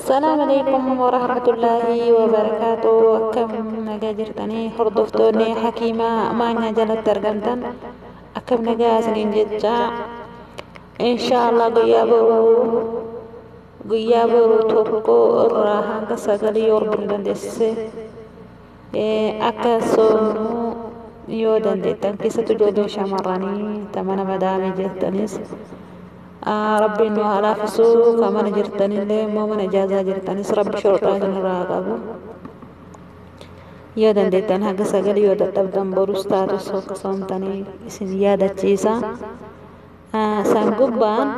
Assalamu alaikum warahmatullahi wabarakatuh. Akkam nagaa jirtanii hordoftoonni Hakiimaa Maanyaa jalatti argamtan, akkam nagaa isiniin jecha. Inshaallah guyyaa boruu 1 irraa hanga 9 yoo Rabbiin dandeessise akka soomnu yoo dandeettan, keessattuu ijoolleen shamarranii ta mana madaamii jirtanis, Rabbiin nu haa laafisu. Ka mana jirtanillee immoo, mana ijaazaa jirtanis, Rabbi shorxaa isinirraa haa qabu. Yoo dandeettan haga 9, yoo dadhabdan borus taatus akka soomtanii isin yaadachiisa. San gubbaan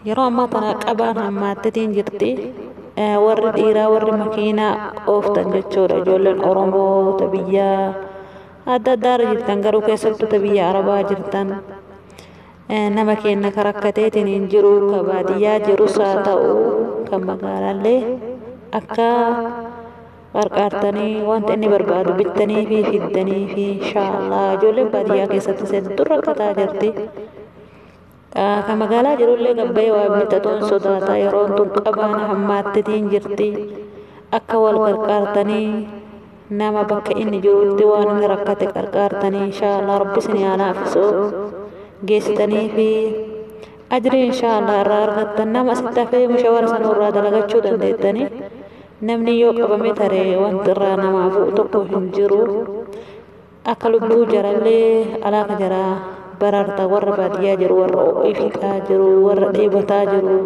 yeroo ammaa tana qabaan hammaattetiin jirti. Warri dhiiraa, warri makiinaa ooftan jechuudha, ijoolleen Oromoo ta biyya adda addaarra jirtan, garuu keessattuu ta biyya Arabaa jirtan, nama keenya ka rakkateetiin hin jiru, ka baadiyyaa jirus haa ta'u kan magaalaallee, akka qarqaartanii wanta inni barbaadu bittanii fi fiddanii fi inshaallah ijoolleen baadiyyaa keessatti hedduu rakkataa jirti. Ka magaalaa jirullee gabbayee waa bitatuun sodaata. Yeroon tun qabaan hammaattetiin jirti. Akka wal qarqaartanii nama bakka inni jirutti waan inni rakkate qarqaartanii, inshaallah Rabbi isin haa laafisu, geessitanii fi ajrii inshaallah irraa argattan. Nama asitti hafee mushawara sanurraa dalagachuu dandeettanii. Namni yoo qabame taree wanti irraa namaa bu'u tokko hin jiru. Akka lubbuu jarallee alaaka jaraa baraarta, warra baadiyyaa jiru, warra ho'ii fixaa jiru, warra dheebotaa jiru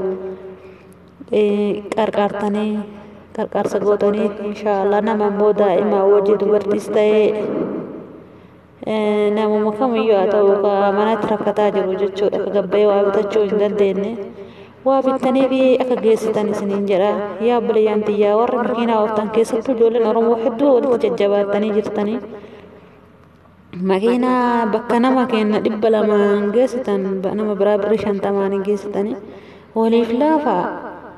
qarqaartanii, qarqaarsa gootanii inshaallah. Nama immoo daa'ima wajji, dubartiis ta'ee namuma kamiyyuu haa ta'u, ka manatti rakkataa jiru jechuudha, ka gabbayee waa bitachuu hin dandeenye, waa bittanii fi akka geessitan isiniin jedha. Yaa obboleeyyan tiyyaa, warra makiinaa ooftan, keessattuu ijoolleen Oromoo hedduu walitti jajjabaattanii jirtanii, makiinaa bakka nama keenya 200n geessitan nama biraa birrii 50n geessitanii, waliif laafaa.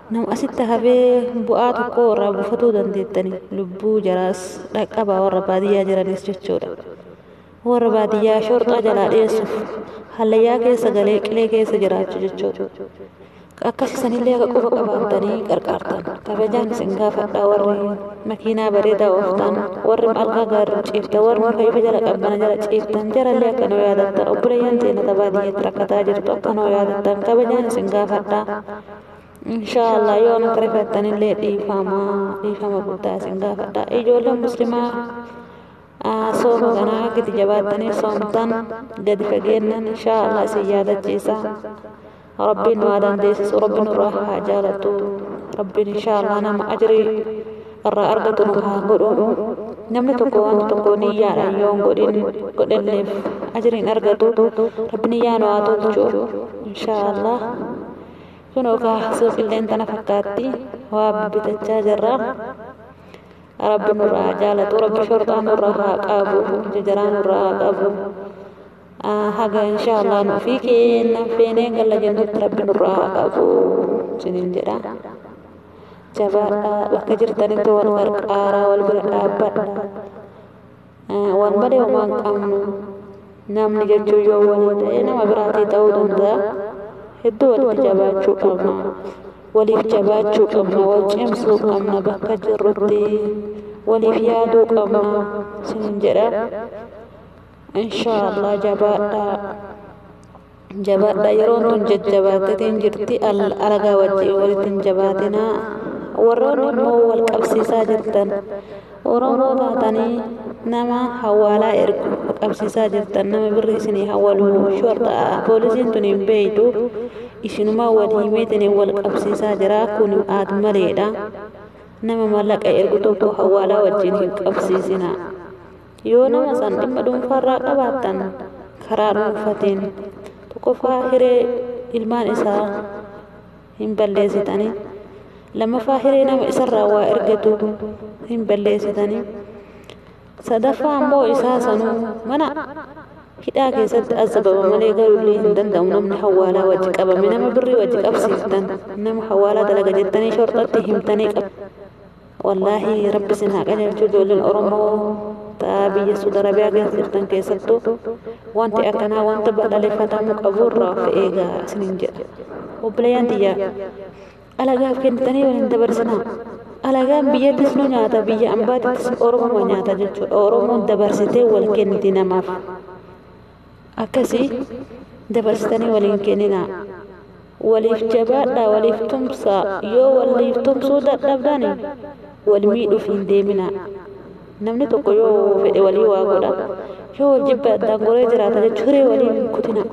Nama asitti hafee bu'aa tokko irraa buufatuu dandeettanii, lubbuu jaraas dhaqqabaa, warra baadiyyaa jiranis jechuudha. Warra baadiyyaa shorxaa jalaa dhiyeessuuf hallayyaa keessa galee qilee keessa jiraachuu jechuudha. Akkasiisanillee akka quba qabaattanii qarqaartan kabajaan isin gaafadha. Warri makiinaa bareedaa ooftan, warri algaa gaarii ciiftan, warri mukayyifa jala qabbana jala ciiftan, jarallee akka nuu yaadattan, obboleeyyan teenya baadiyyaatti rakkataa jirtu akka nuu yaadattan kabajaan isin gaafadha. Inshaallah yoo nu rifattanillee dhiifama, dhiifama guddaa isin gaafadha. Ijoolleen muslimaa sooma kanaa akka itti jabaattanii soomtan gadi fageennan inshaallah isin yaadachiisa. Rabbiin nu haa dandeessisu, Rabbiin nurraa haa jaalatu, Rabbiin inshaallah nama ajrii irraa argatu nu haa godhu. Namni tokko wanta tokko niyyaadhaan yoo hin godhin godhanneef ajriin argatu. Rabbi niyyaa nu haa tolchu inshaallah. Kunoo kaa suuqilleen tana fakkaatti, waa bitachaa jirra. Rabbi nurraa haa jaalatu, Rabbi shorxaa nurraa haa qabu, jajaraa nurraa haa qabu. Haga inshaallah nu ofii kennan feenee galla jennutti Rabbi nurraa haa qabu isiniin jedha. Jabaadhaa, bakka jirtanitti wal qarqaaraa, wal bira dhaabbadha. Wal malee homaa hin qabnu. Namni jechuun yoo walii ta'e nama biraatii ta'uu danda'a. Hedduu walitti jabaachuu qabna. Waliif jabaachuu qabna, wal cimsuu qabna, bakka jirrutti waliif yaaduu qabna isiniin jedha. Inshaallah jabaadhaa. Jabaadhaa, yeroon tun jajjabaatteetiin jirti. Alagaa wajjin walitti hin jabaatinaa. Warroonni immoo wal qabsiisaa jirtan, Oromoo taatanii nama hawaalaa ergu qabsiisaa jirtan, nama birri isinii hawwalu, shorxa poolisiin tun hin beeytu, isinumaa wal himeetiin wal qabsiisaa jira. Kun aad maleedha. Nama mallaqa ergu tokko hawaalaa wajjin hin qabsiisinaa. Yoo nama san dhimma dhuunfaarraa qabaattan karaa dhuunfatiin, tokkoffaa hiree ilmaan isaa hin balleessitanii, lammaffaa hiree nama isarraa waa ergatu hin balleessitanii, sadaffaa ammoo isaa sanuu mana hidhaa keessatti azabama malee galullee hin danda'u. Namni hawaalaa wajji qabame, nama birrii wajji qabsiiftan, nama hawaalaa dalaga jettanii shorxatti himtanii qab, wallaahi Rabbi isin haa qajeelchu. Ijoolleen Oromoo ta'a biyya Suudi Arabiyaa keessa jirtan keessattuu, wanti akkanaa wanta balaleeffatamuu qabu irraa of eegaa isiniin jedha. Obboleeyyan tiyyaa. Alagaaf kennitanii waliin dabarsinaa. Alagaan biyyattis nu nyaata, biyya ambaatittis Oromoo nyaata jechuudha. Oromoon dabarsitee wal kenniti namaaf. Akkasii dabarsitanii waliin kenninaa. Waliif jabaadhaa, waliif tumsaa. Yoo waliif tumsuu dadhabdan wal miidhuuf hin deeminaa. Namni tokko yoo fedhe walii waa godha. Yoo wal jibbe addaan goree jiraata jechuudha. Hiree walii hin kutinaa.